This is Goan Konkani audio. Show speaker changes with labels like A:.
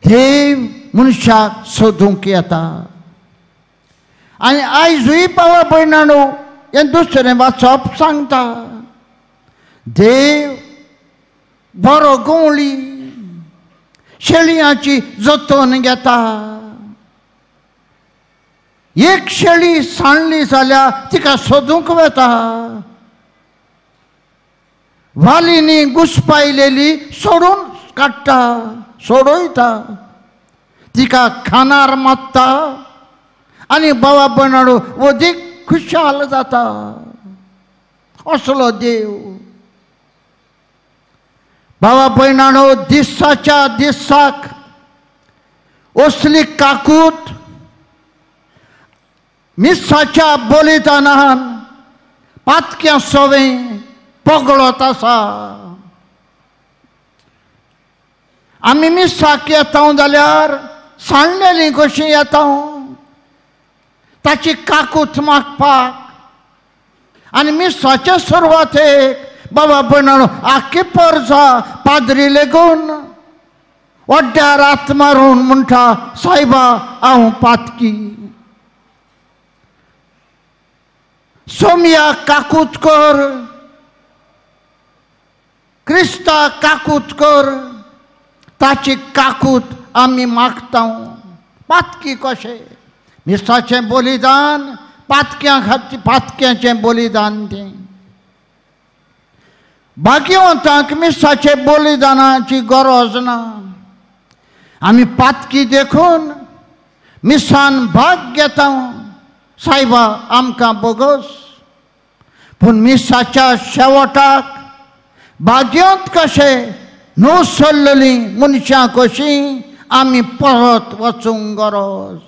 A: देव मनशाक सोदूंक येता. आनी आयजूय बाबा भयणांनो हें दुसरें वाचप सांगता, देव बरो गवळी शेळयांची जतन घेता. एक शेळी सांडली जाल्यार तिका सोदूंक वता. वालींनी घुसपायलेली सोडून काडटा, सोडयता, तिका खानार मारता आनी बाबा भयणांनो अदीक खुशाल जाता. असलो देव. बाबा भयणांनो दिसाच्या दिसाक असली काकूत मिसाच्या बलिदानान पातक्या सोवें पगळत आसा. आमी मिसाक येता जाल्यार सांडलेली कशी येता ताची काकूत मागपाक. आनी मिसाचे सुरवातेक बाबा भयणांनो आख्खी परजा पाद्री लेगून वड्ड्यार हात मारून म्हणटा, सायबा हांव पातकी. सोमया काकूत कर, क्रिस्ता काकूत कर, ताची काकूत आमी मागता. पातकी कशें? मिसाचें बलिदान पातक्यां खातीर, पातक्यांचें बलिदान तें. भाग्यवंतांक मिसाचे बलिदानाची गरज ना. आमी पातकी देखून मिसान भाग घेता, सायबा आमकां बोगस. पूण मिसाच्या शेवटाक भाग्यवंत कशें न्हू सरलेलीं मनशां कशीं आमी परत वचूंक गरज.